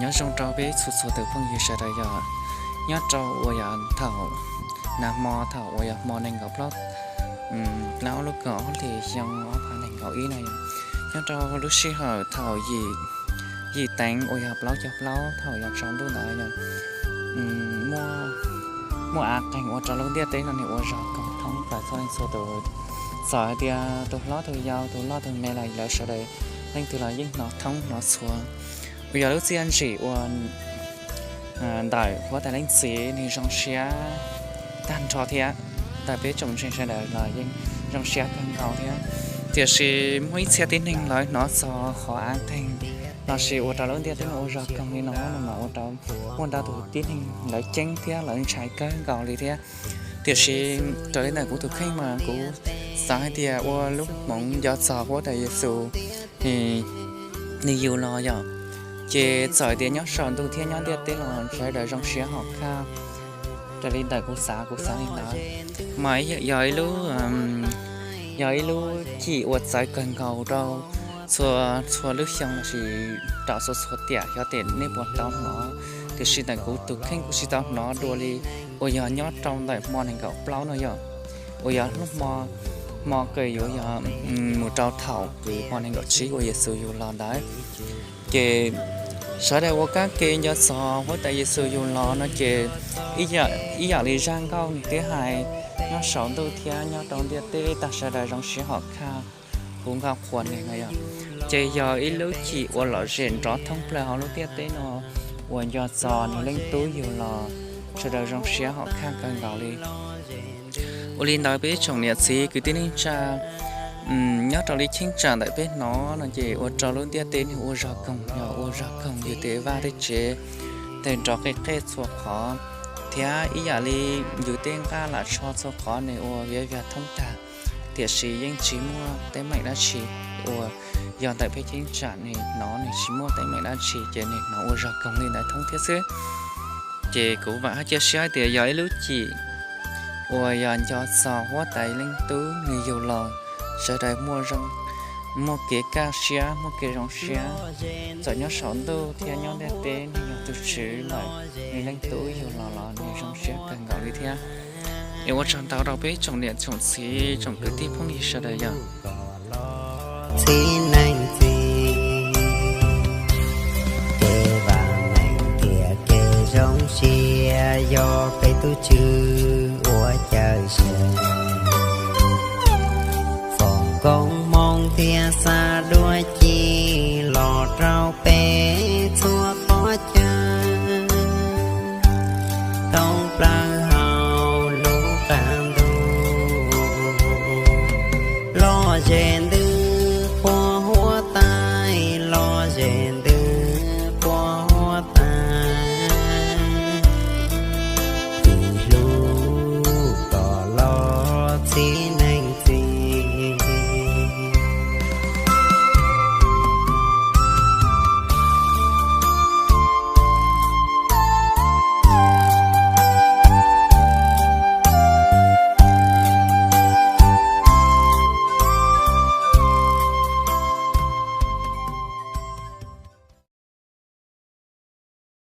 Nyob zoo rau peb txhua txhua tus phooj ywg sawv daws yog, nyob rau uas yog thaum nag hmo thaum uas yog hmo nees nkaum plaub, plaub lub kaum ob hlis xyoo ob phav nees nkaum ib no yog, nyob rau lub sij hawm thaum yim, yim teev uas yog plaub caug plaub thaum yog tsaus ntuj ntawd yog muaj av qeeg ua rau lub ntiaj teb no nws ua zog koog thoob plaws txhua leej txhua tus. Txawm hais tias tus hlob tus yau tus loj tus me los lawv sawv daws leej twg los yeej hnov thoob hnov txhua. Uas yog lub txiaj ntsim uas ntawm huab tais leej txiv nws zoo siab tag nrho thiab, ntawm peb tsoom ntseeg sawv daws los yeej zoo siab kawg nkaus thiab. Tiam sis muaj ib txhia tib neeg lawv hnov txog qhov av qeeg lossis ua rau lub ntiaj teb no ua zog koog li no no mas ua rau muaj ntau tus tib neeg lawv ceeb thiab lawv ntshai kawg nkaus li thiab. Tiam sis raws li ntawm kuv tus kheej mas kuv xav hais tias ua lub hmoov nco txog huab tais Yexus nws yug los yom, ces txawm tias nyob saum ntuj thiab nyob ntiaj teb los sawv daws zoo siab hom khaj. Raws li ntawm kuv xav kuv xav li ntawd, mas yog ib lub, yog ib lub cim uas txawv kawg nkaus rau txhua, txhua lub xyoo lossis rau txhua txhua tiam xyov tias nej puas tau hnov. Tiam sis ntawm kuv tus kheej kuv tsis tau hnov dua li uas yog nyob rau ntawm hmo nees nkaum plaub no yom, uas yog lub hmo, hmo kws yuav yog mus rau thaum kws hmo nees nkaum tsib uas Yexus yug los ntawd. Ces sawv daws ua kab ke nco txog huab tais Yexus yug los no ces ib yam li zaj nkauj nws twb hais, nyob saum ntuj thiab nyob rau ntiaj teb tag sawv daws zoo siab hom khaj hu nkauj qhuas nws no yom. Ces yog ib lub cim uas lom zem nrov thoob plaws hauv lub ntiaj teb no uas nco txog nws leej tub yug los sawv daws zoo siab hom khaj kawg nkaus li. Ua li ntawd peb tsoom niam txiv kwv tij neej tsa, nyob rau li cheeb tsam ntawm peb hnov no ces ua rau lub ntiaj teb nws ua zog koog, yog ua zog koog yus tej vaj tej tsev, tej nrov qej qej txhua qhov, thiab ib yam li yus tej nqaj lam tsho txhua qhov nws ua viav viag thoob tag, tiam sis yeej tsis muaj teeb meem dab tsi. Uas yog ntawm peb cheeb tsam nws hnov nws tsis muaj teeb meem dab tsi ces nws hnov ua zog koog li ntawd thoob thiab xwb. Ces kuv vam thiab cia siab tias yog ib lub cim uas yog nco txog huab tais leej tub nws yug los, sawv daws muaj kev kaj siab muaj kev zoo siab, txawm nyob saum ntuj thiab nyob ntiaj teb nws yog tus Tswv lawm, nws leej tub yug los los nws zoo siab kawg nkaus li thiab. Es ua tsaug ntau rau peb tsoom niam tsoom txiv tsoom kwv tij phooj ywg sawv daws yom. Txiv neej txiv, kev vam meej tiag kev zoo siab yog peb tus Tswv ua cawm seej. Foom koob hmoov thiab xa duab ci los rau peb txhua qhov chaw, thoob plaws hauv lub qab ntuj. Lom zem ntws qhuav huab tais, lom zem ntws qhuav huab tais, vim hlub kom los txhiv